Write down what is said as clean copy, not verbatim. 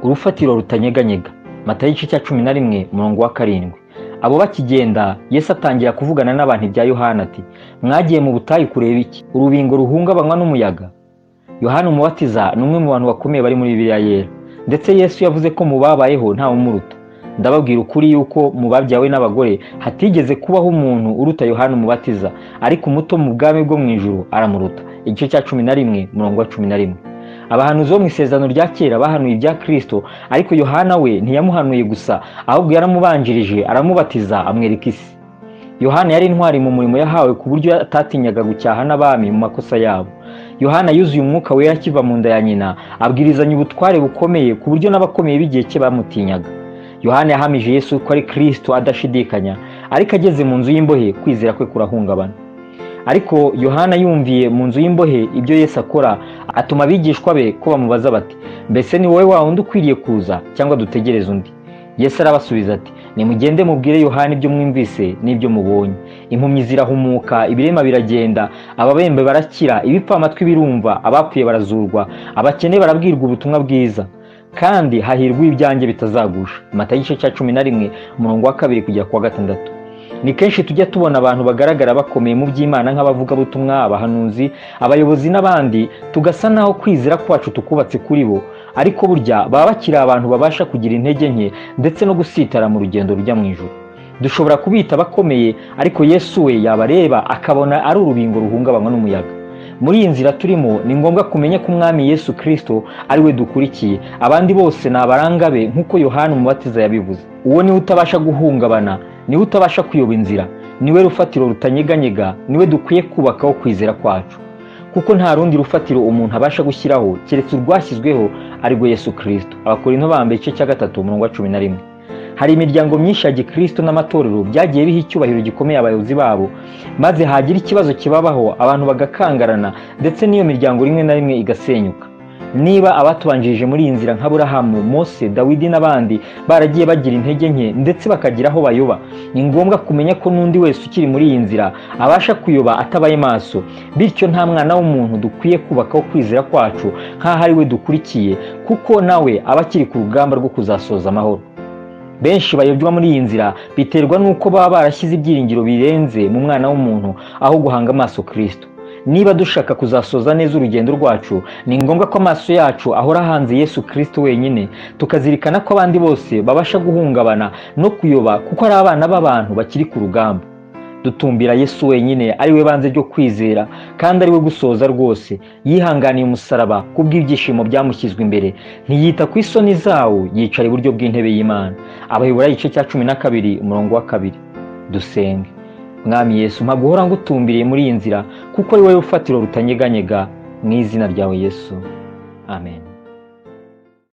Urufatiro rutanyeganyega. Matayo igice cya 11 umurongo wa 7. Abo bakigenda, Yesu atangira kuvugana n'abantu ibya Yohana ati: mwagiye mu butayu kureba iki? Urubingo ruhungabanywa n'umuyaga? Yohana Umubatiza ni umwe mu bantu bakomeye bari muri Bibiliya Yera, ndetse Yesu yavuze ko mu babayeho ntawe umuruta. Ndababwira ukuri yuko mu babyawe n'abagore hatigeze kubaho umuntu uruta Yohana Umubatiza, ariko umuto mu bwami bwo mu ijuru aramuruta. Igice cya 11 umurongo wa 11. Abahanuzi bo mu isezerano rya kera bahanuye ibya Kristo, ariko Yohana we ntiyamuhanuye gusa, ahubwo yaramubanjirije aramubatiza amwereka isi. Yohana yari intwari mu murimo yahawe ku buryo atatinyaga gucyaha n'abami mu makosa yabo. Yohana yuzuye umwuka wera akiva mu nda ya nyina, abwirizanya ubutware bukomeye ku buryo n'abakomeye b'igihe cye bamutinyaga. Yohana yahamije Yesu ko ari Kristo adashidikanya, ariko ageze mu nzu y'imbohe kwizera kwe kurahungabana. Ariko Yohana yumviye mu nzu y'imbohe ibyo Yesu akora, atuma abigishwa be ko bamubaza bati: mbese ni wowe wa wundi ukwiriye kuza, cyangwa dutegereze undi? Yesu arabasubiza ati: nimugende mubwire Yohana ibyo mwumvise n'ibyo mubonye. Impumyi zirahumuka, ibirema biragenda, ababembe barakira, ibipfamatwi birumva, abapfuye barazurwa, abakene barabwirwa ubutumwa bwiza, kandi hahirwa ibyanjye bitazagusha. Matayo igice cya 11 umurongo wa 2 kugera ku wa 6. Ni kenshi tujya tubona abantu bagaragara bakomeye mu by'Imana nk'abavugabutumwa, abahanuzi, abayobozi n'abandi, tugasa naho kwizera kwacu tukubatse kuri bo, ariko burya baba bakiri abantu babasha kugira intege nke ndetse no gusitara mu rugendo rujya mu ijuru. Dushobora kubita bakomeye, ariko Yesu we yabareba akabona ari urubingo ruhungabanywa n'umuyaga. Muri iyi nzira turimo ni ngombwa kumenya ko Umwami Yesu Kristo ari we dukurikiye, abandi bose ni abaranga be nk'uko Yohana Umubatiza yabivuze. Uwo niwe utabasha guhungabana, niwe utabasha kuyoba inzira, niwe rufatiro rutanyeganyega, niwe dukwiye kubakaho kwizera kwacu, kuko nta rundi rufatiro umuntu abasha gushyiraho keretse urwashyizweho ari rwo Yesu Kristo. Abakorinto ba mbere igice cya 3 umurongo wa 11. Hari imiryango myinshi ya Gikristo n'amatorero byagiye biha icyubahiro gikomeye abayobozi babo, maze hagira ikibazo kibabaho abantu bagakangarana, ndetse n'iyo miryango rimwe na rimwe igasenyuka. Niba abatubanjirije muri iyi nzira nka Aburahamu, Mose, Dawidi n'abandi baragiye bagira intege nke ndetse bakagira aho bayoba, ni ngombwa kumenya ko n'undi wese ukiri muri iyi nzira abasha kuyoba atabaye maso. Bityo nta mwana w'umuntu dukwiye kubakaho kwizera kwacu nk'aho ari we dukurikiye, kuko nawe aba akiri ku rugamba rwo kuzasoza amahoro. Benshi bayobywa muri iyi nzira biterwa n'uko baba barashyize ibyiringiro birenze mu mwana w'umuntu aho guhanga amaso Kristo. Niba dushaka kuzasoza neza urugendo rwacu, ni ngombwa ko amaso yacu ahora ahanze Yesu Kristo wenyine, tukazirikana ko abandi bose babasha guhungabana no kuyoba kuko ari abana b'abantu bakiri ku rugamba. Dutumbira Yesu wenyine, ari we banze ryo kwizera kandi ari we gusoza rwose. Yihanganiye umusaraba kubw'ibyishimo byamushyizwe imbere, ntiyita ku isoni zawo, yicara iburyo bw'intebe y'Imana. Abaheburayo igice cya 12 umurongo wa 2. Dusenge. Mwami Yesu, mpa guhora ngutumbiriye muri iyi nzira, kuko ari wowe rufatiro rutanyeganyega. Mu izina ryawe Yesu, amen.